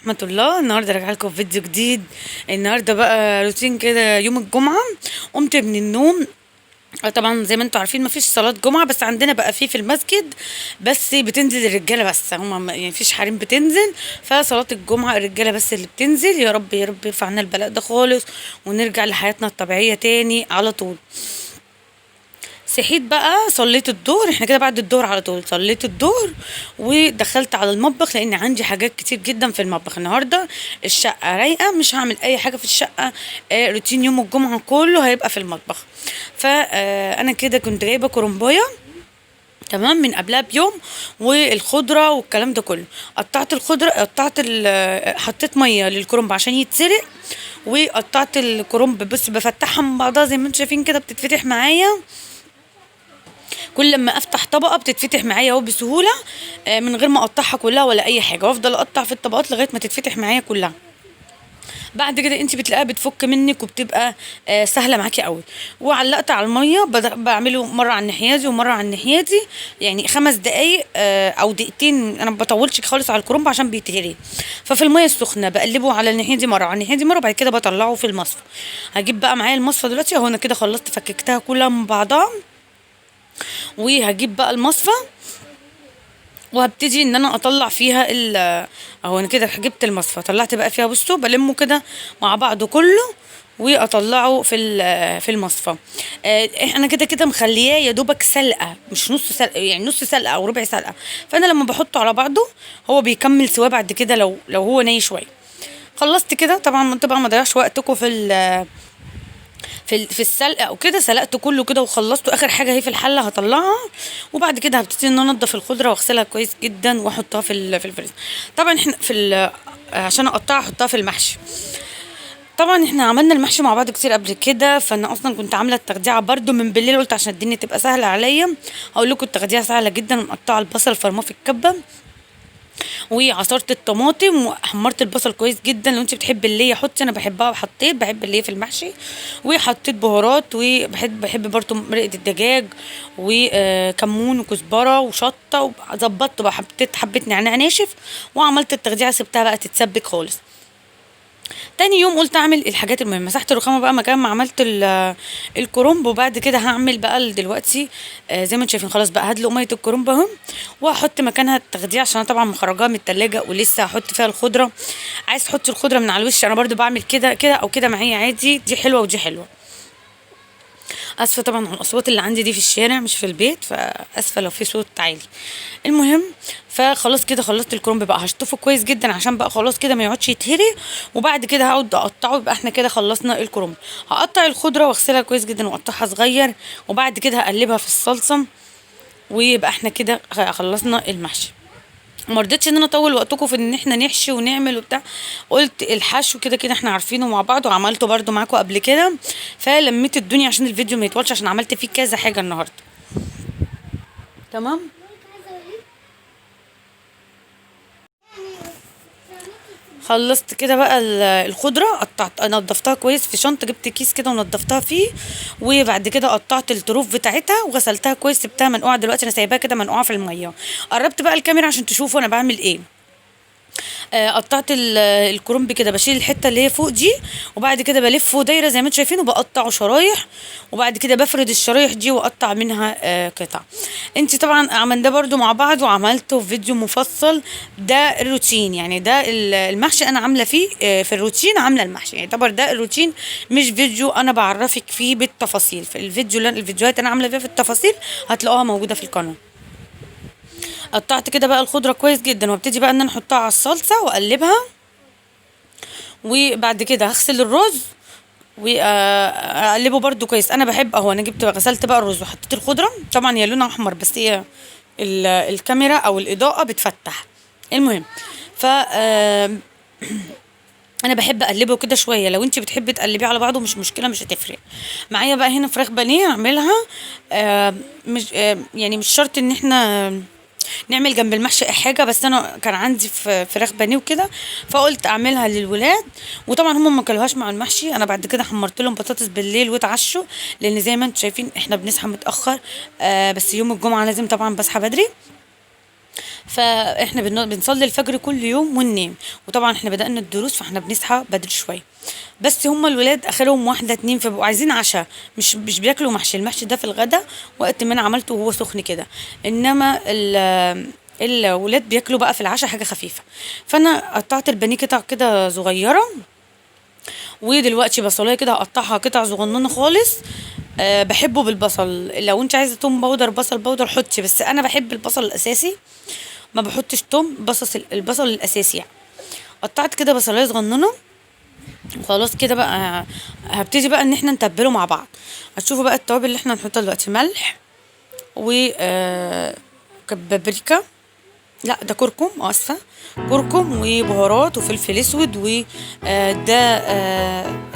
ورحمة الله. النهارده راجعه لكم في فيديو جديد. النهارده بقى روتين كده يوم الجمعة. قمت من النوم، طبعا زي ما انتم عارفين مفيش صلاة جمعة، بس عندنا بقى في المسجد، بس بتنزل الرجالة بس، هما يعني مفيش حريم بتنزل، فصلاة الجمعة الرجالة بس اللي بتنزل. يا رب يا رب يرفع عنا البلاء ده خالص ونرجع لحياتنا الطبيعية تاني على طول. صحيت بقى صليت الظهر، احنا كده بعد الظهر على طول صليت الظهر ودخلت على المطبخ لان عندي حاجات كتير جدا في المطبخ النهارده. الشقة رايقة، مش هعمل اي حاجة في الشقة، روتين يوم الجمعة كله هيبقى في المطبخ. فانا كده كنت جايبه كرنبايه تمام من قبلها بيوم، والخضره والكلام ده كله. قطعت الخضرة، حطيت مية للكرنب عشان يتسلق، وقطعت الكرنب بس بفتحها من بعضها زي ما انتم شايفين كده، بتتفتح معايا كل لما افتح طبقه بتتفتح معايا اهو بسهولة، من غير ما اقطعها كلها ولا اي حاجة، وافضل اقطع في الطبقات لغاية ما تتفتح معايا كلها. بعد كده انت بتلاقيها بتفك منك وبتبقى سهلة معاكي قوي. وعلقت على المية، بعمله مرة على الناحية دي ومرة على الناحية دي، يعني 5 دقايق او دقيقتين، انا ما بطولش خالص على الكرنب عشان بيتهري. ففي المية السخنة بقلبه على الناحية دي مرة على الناحية دي مرة، وبعد كده بطلعه في المصفى. هجيب بقى معايا المصفى دلوقتي اهو، انا كده خلصت فككتها كلها من بعضها، وهجيب بقى المصفى وهبتدي ان انا اطلع فيها اهو. انا كده جبت المصفى طلعت بقى فيها، بصوا بلمه كده مع بعضه كله واطلعه في المصفى. انا كده كده مخلياه يا دوبك سلقه، مش نص سلقه، يعني نص سلقه او ربع سلقه، فانا لما بحطه على بعضه هو بيكمل سواه بعد كده لو هو ناي شوية. خلصت كده طبعا، انتوا بقى ما ضيعش وقتكم في السلقه او كده، سلقته كله كده وخلصته. اخر حاجة هي في الحلة هطلعها، وبعد كده هبتدي ان انا انضف الخضرة واغسلها كويس جدا واحطها في الفريزر. طبعا احنا عشان اقطعها احطها في المحشي. طبعا احنا عملنا المحشي مع بعض كتير قبل كده، فانا اصلا كنت عامله التخديعه برده من بالليل، قلت عشان الدنيا تبقى سهلة عليا. هقول لكم التخديعه سهلة جدا. مقطعه البصل فرماه في الكبه، وعصرت الطماطم وحمرت البصل كويس جدا. لو انت بتحبي الليه حطي، انا بحبها وحطيت، بحب الليه في المحشي. وحطيت بهارات، وبحب برضو مرقه الدجاج وكمون وكزبره وشطه، وظبطت بقى، حطيت حبه نعناع ناشف، وعملت التخديعه سبتها بقى تتسبك خالص. تاني يوم قلت اعمل الحاجات المهمة، مسحت الرخامه بقى مكان ما عملت الكرنب، وبعد كده هعمل بقى دلوقتي زي ما انتم شايفين. خلاص بقى هدلق مية الكرنب اهو، وهحط مكانها التخديع عشان انا طبعا مخرجاها من التلاجة ولسه هحط فيها الخضرة. عايز تحطي الخضرة من على الوش، انا برضو بعمل كده كده او كده معايا عادي، دي حلوة ودي حلوة. اسفه طبعا على الاصوات اللي عندي دي في الشارع مش في البيت، فاسفه لو في صوت عالي. المهم فخلاص كده خلصت الكرنب بقى، هشطفه كويس جدا عشان بقى خلاص كده ما يقعدش يتهري، وبعد كده هقعد اقطعه. يبقى احنا كده خلصنا الكرنب. هقطع الخضرة واغسلها كويس جدا واقطعها صغير، وبعد كده هقلبها في الصلصه، ويبقى احنا كده خلصنا المحشي. ما رضيتش ان انا اطول وقتكم في ان احنا نحشي ونعمل وبتاع، قلت الحشو كده كده احنا عارفينه مع بعض، وعملته برده معاكم قبل كده، فلميت الدنيا عشان الفيديو ما يطولش، عشان عملت فيه كذا حاجة النهارده. تمام. خلصت كده بقى الخضرة، قطعت نضفتها كويس في شنطه، جبت كيس كده ونضفتها فيه، وبعد كده قطعت الطروف بتاعتها وغسلتها كويس، سبتها منقوعه. دلوقتي انا سايباها كده منقوعه في المية. قربت بقى الكاميرا عشان تشوفوا انا بعمل ايه. قطعت الكرنب كده، بشيل الحتة اللي هي فوق دي، وبعد كده بلفه دايرة زي ما انتم شايفين، وبقطعه شرايح، وبعد كده بفرد الشرايح دي واقطع منها قطع. انت طبعا عملنا ده برده مع بعض وعملته في فيديو مفصل. ده الروتين، يعني ده المحشي انا عامله فيه في الروتين، عامله المحشي يعني يعتبر ده الروتين، مش فيديو انا بعرفك فيه بالتفاصيل. في الفيديو الفيديوهات انا عامله فيها في التفاصيل هتلاقوها موجودة في القناة. قطعت كده بقى الخضرة كويس جدا، وابتدي بقى ان انا احطها على الصلصه واقلبها، وبعد كده هغسل الرز واقلبه برده كويس. انا بحب اهو، انا جبت غسلت بقى الرز وحطيت الخضرة، طبعا هي لونها احمر بس هي الكاميرا او الاضاءة بتفتح. المهم ف انا بحب اقلبه كده شوية، لو انت بتحبي تقلبيه على بعضه مش مشكلة، مش هتفرق معايا. بقى هنا فراخ بانيه هعملها، مش يعني مش شرط ان احنا نعمل جنب المحشي اي حاجة، بس انا كان عندي فراخ بانيه وكده، فقلت اعملها للولاد. وطبعا هم ما كلوهاش مع المحشي، انا بعد كده حمرت لهم بطاطس بالليل واتعشوا، لان زي ما انتم شايفين احنا بنصحى متاخر، بس يوم الجمعة لازم طبعا بصحى بدري. فاحنا بنصلي الفجر كل يوم وننام، وطبعا احنا بدأنا الدروس فاحنا بنصحى بدري شوية. بس هما الولاد اخرهم 1 2، فبقوا عايزين عشاء، مش بياكلوا محشي. المحشي ده في الغدا وقت ما انا عملته وهو سخن كده، انما الولاد بياكلوا بقى في العشاء حاجة خفيفة. فانا قطعت البانيه قطع كده صغيرة، ودلوقتي بصلايه كده هقطعها قطع صغننه خالص. بحبه بالبصل، لو انت عايزه توم powder بصل powder حطي، بس انا بحب البصل الاساسي، ما بحطش توم، البصل الاساسي يعني. قطعت كده بصلايه صغننه وخلاص كده بقى. هبتدي بقى ان احنا نتبله مع بعض. هتشوفوا بقى التوابل اللي احنا هنحطها دلوقتي: ملح و بابريكا، لا ده كركم، اسفه، كركم وبهارات وفلفل اسود، و ده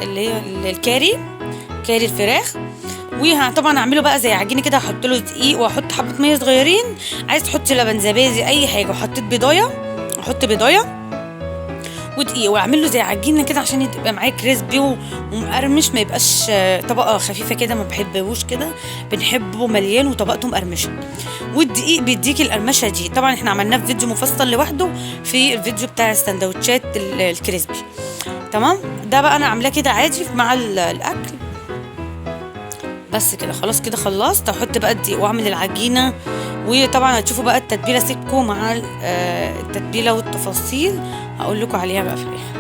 اللي هي الكاري، كاري الفراخ. وطبعا هعمله بقى زي عجينه كده، هحط له دقيق واحط حبه مية صغيرين، عايز تحطي لبن زبادي اي حاجة، وحطيت بيضايه، احط بيضايه ودقيق، واعمل له زي عجينه كده عشان يبقى معايا crispy ومقرمش، ما يبقاش طبقه خفيفة كده، ما بحبهوش كده، بنحبه مليان وطبقته مقرمشه. والدقيق بيديكي القرمشه دي. طبعا احنا عملناه في فيديو مفصل لوحده في الفيديو بتاع السندوتشات ال crispy، تمام. ده بقى انا عاملاه كده عادي مع الاكل بس كده. خلاص كده خلصت، احط بقى الدقيق واعمل العجينة. وطبعا هتشوفوا بقى التتبيله، سيبكم مع التتبيله والتفاصيل هقول لكم عليها بقى في الاخر.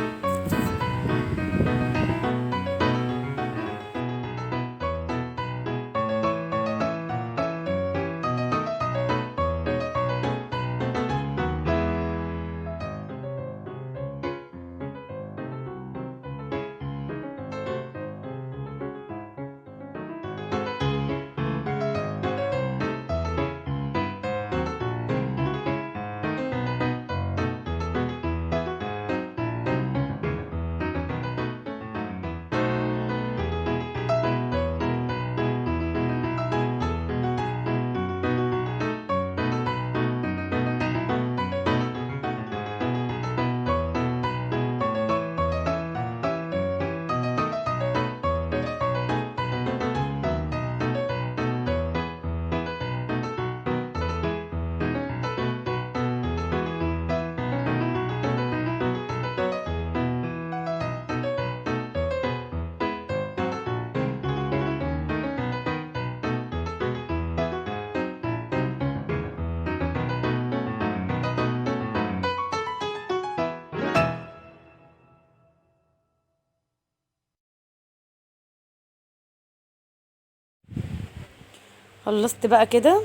خلصت بقى كده.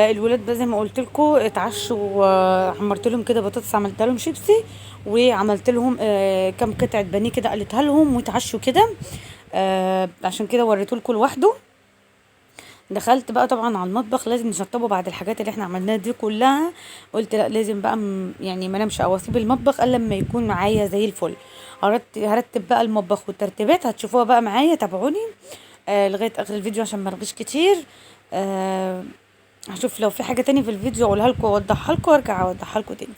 الولاد بقى زي ما قلت لكم اتعشوا، حمرت لهم كده بطاطس، عملت لهم شيبسي، وعملت لهم كام قطعه بانيه كده قلتها لهم واتعشوا كده. عشان كده وريته لكم لوحده. دخلت بقى طبعا على المطبخ، لازم نشطبه بعد الحاجات اللي احنا عملناها دي كلها. قلت لا لازم بقى يعني ما انامش او اسيب المطبخ الا لما يكون معايا زي الفل. هرتب بقى المطبخ والترتيبات هتشوفوها بقى معايا، تابعوني لغاية اخر الفيديو عشان ما ارغيش كتير. هشوف لو في حاجة تاني في الفيديو اقولها لكم واوضحها لكم، وارجع اوضحها لكم تاني.